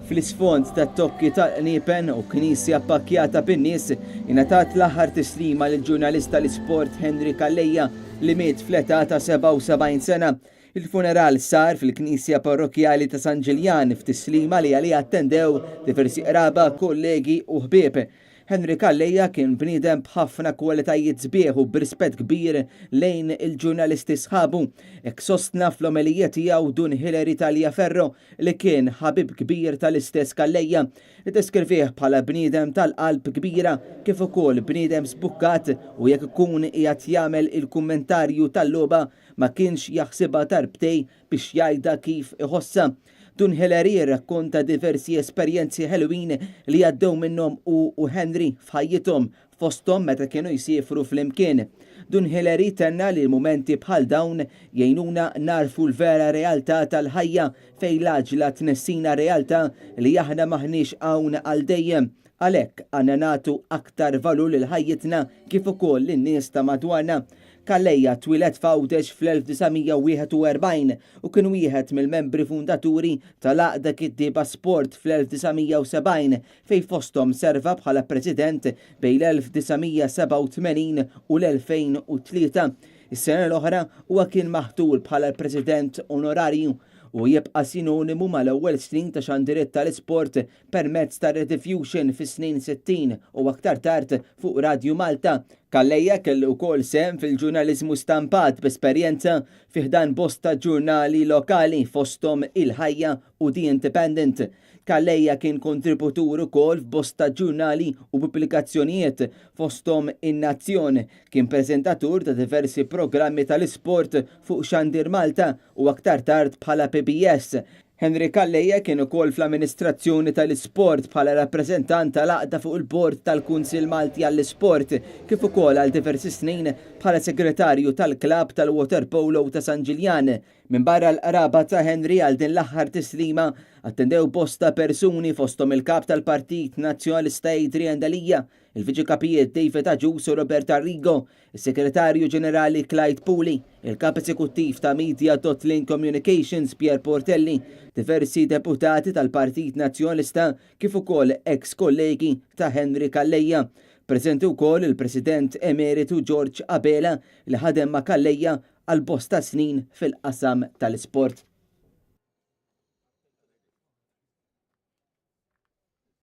Fl-isfond tat-tokki tal-qniepen u knisja ppakkjata bin-nies, ingħatat l-aħħar tislima lill-ġurnalist tal-isport Henry Calleja li miet fl-età ta' 77 sena. Il-funeral sar fil-Knisja Parrokkjali ta' San Ġiljan f'tislima li għaliha attendew diversi qraba, kollegi u ħbieb. Henry Calleja kien bniedem b'ħafna kwalitajiet sbieħ u b'rispett kbir lejn il-ġurnalisti sħabu. Hekk sostna fl-omelija tiegħu Dun Hilary Taliaferro li kien ħabib kbir tal-istess Calleja. Iddeskrivih bħala bniedem tal-qalb kbira kif ukoll bniedem sbukkat u jekk ikun qiegħed jagħmel il-kummentarju tal-logħba ma kienx jaħsibha darbtej biex jgħidha kif iħossha. Dun Hilary rrakkonta diversi esperjenzi ħelwin li għaddew minnhom hu u Henry f'ħajjithom, fosthom meta kienu jsiefru flimkien. Dun Hilary tenna li mumenti bħal dawn jgħinuna nagħrfu l-vera realtà tal-ħajja fejn l-għaġla tnessina realtà li aħna m'aħniex hawn għal dejjem. Għalhekk għandna nagħtu aktar valur lil ħajjitna kif ukoll lin-nies ta' madwarna. Calleja twieled f'Għawdex fl-1941 u kien wieħed mill-membri fundaturi tal-Għaqda Kittieba Sport fl-1970 fejn fosthom serva bħala President bejn l-1987 u l-2003. Is-sena l-oħra huwa kien maħtur bħala l-President Onorarju u jibqa' sinonimu mal-ewwel snin ta' xandiriet tal-isport permezz ta' Rediffusion fis-snin 60 u aktar tard fuq Radju Malta. Calleja kellu wkoll sehem fil-ġurnaliżmu stampat b'esperjenza fi ħdan bosta ġurnali lokali fosthom Il-Ħajja u The Independent. Calleja kien kontributur ukoll f'bosta ġurnali u pubblikazzjonijiet fosthom In-Nazzjon. Kien preżentatur ta' diversi programmi tal-isport fuq Xandir Malta u aktar tard bħala PBS. Henry Calleja kien ukoll fl-amministrazzjoni tal-isport bħala rappreżentant tal-għaqda fuq il-bord tal-Kunsill Malti għall-Isport kif ukoll għal diversi snin bħala segretarju tal-klabb tal-waterpolo ta' San Ġiljan. Minbarra l-qraba ta' Henry għal din l-aħħar tislima attendew bosta persuni fosthom il-Kap tal-Partit Nazzjonalista Adrian Delia, il-Viċi Kapijiet David Agius u Robert Arrigo, is-Segretarju Ġenerali Clyde Puli, il-Kap Eżekuttiv ta' Media dot Link Communications Pierre Portelli, diversi deputati tal-Partit Nazzjonalista kif ukoll eks kollegi ta' Henry Calleja. Preżenti wkoll il-President Emeritu George Abela li ħadem ma' Calleja għal bosta snin fil-qasam tal-isport.